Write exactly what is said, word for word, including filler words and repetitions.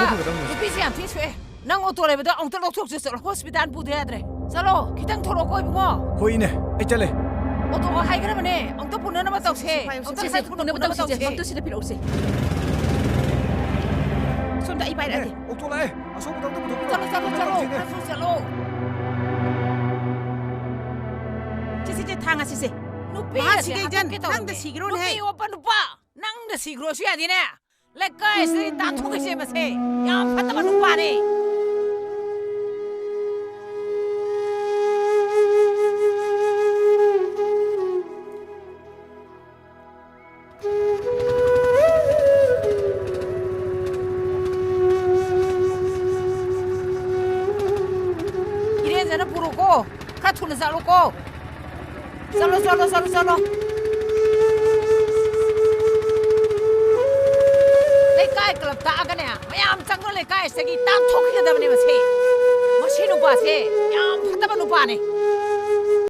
ꯐꯒꯗꯕꯅꯤ꯫ ꯅꯨꯄꯤꯁꯦ ꯌꯥꯝ ꯊꯤ ꯁꯣꯛꯑꯦ꯫ ꯅꯪ ꯑꯣꯇꯣ ꯂꯩꯕꯗꯣ ꯑꯃꯨꯛꯇ ꯂꯧꯊꯣꯛꯁꯤ ꯆꯠꯂꯣ, ꯍꯣꯁꯄꯤꯇꯥꯜ ꯄꯨꯗ ꯌꯥꯗ꯭ꯔꯦ꯫ ꯆꯠꯂꯣ, ꯈꯤꯇꯪ ꯊꯣꯛꯂꯛꯑꯣꯀꯣ ꯏꯕꯨꯡꯉꯣ꯫ ꯍꯣꯏ ꯏꯅꯦ, ꯑꯩ ꯆꯠꯂꯦ꯫ ꯑꯣꯇꯣ ꯍꯥꯏꯈ꯭ꯔꯕꯅꯦ, ꯑꯃꯨꯛꯇ ꯄꯨꯅꯅꯕ ꯇꯧꯁꯦ꯫ ꯁꯦ, ꯁꯦ, ꯑꯃꯨꯛꯇ ꯁꯦ, ꯁꯦ, ꯈꯔ ꯊꯨꯅ ꯄꯨꯅꯕ ꯇꯧꯁꯦ꯫ ꯃꯛꯇꯨ ꯁꯤꯗ ꯄꯤꯔꯛꯎꯁꯦ꯫ ꯁꯣꯝꯗ ꯑꯩ ꯄꯥꯏꯔꯛꯑꯒꯦ꯫ ꯏꯅꯦ, ꯑꯣꯇꯣ ꯂꯥꯛꯑꯦ꯫ ꯑꯁꯣꯝꯗ ꯑꯃꯨꯛꯇ ꯄꯨꯊꯣꯛꯄꯤꯔꯣ꯫ ꯆꯠꯂꯣ, ꯆꯠꯂꯣ, ꯆꯠꯂꯣ꯫ ꯇꯧꯁꯤꯅꯦ꯫ ꯅꯪꯁꯨ ꯆꯠꯂꯣ꯫ ꯁꯦ, ꯁꯦ, ꯁꯦ, ꯊꯥꯡꯉ ꯁꯤꯁꯦ꯫ ꯅꯨꯄꯤ ꯃꯍꯥ ꯑꯁꯦ ꯁꯤꯒꯩꯖꯟ, ꯍꯥꯠꯇꯣꯛꯀꯦ ꯇꯧꯔꯝꯃꯦ꯫ ꯅꯪꯗ ꯁꯤꯈꯤꯔꯣꯅꯦ ꯅꯨꯄꯤ ꯍꯦ꯫ ꯑꯣꯠꯄ ꯅꯨꯄꯥ, ꯅꯪꯗ ꯁꯤꯈ꯭ꯔꯣꯁꯨ ꯌꯥꯗꯦꯅꯦ꯫ ꯂꯩꯀꯥꯏꯁꯤꯗꯒꯤ ꯇꯥꯟꯊꯣꯛꯈꯤꯁꯦ ꯃꯁꯦ꯫ ꯌꯥꯝ ꯐꯠꯇꯕ ꯅꯨꯄꯥꯅꯦ꯫ ꯏꯔꯦꯟꯖꯅ ꯄꯨꯔꯣꯀꯣ꯫ ꯈꯔ ꯊꯨꯅ ꯆꯠꯂꯣꯀꯣ꯫ ꯆꯠꯂꯣ, ꯆꯠꯂꯣ, ꯆꯠꯂꯣ, ꯆꯠꯂꯣ꯫ ꯂꯩꯀꯥꯏ ꯀ꯭ꯂꯕ ꯇꯥꯛꯑꯒꯅꯦ, ꯃꯌꯥꯝ ꯆꯪꯉ ꯂꯩꯀꯥꯏꯁꯤꯗꯒꯤ ꯇꯥꯟꯊꯣꯛꯈꯤꯒꯗꯕꯅꯦ ꯃꯁꯤ꯫ ꯃꯁꯤ ꯅꯨꯄꯥꯁꯦ ꯌꯥꯝ ꯐꯠꯇꯕ ꯅꯨꯄꯥꯅꯦ꯫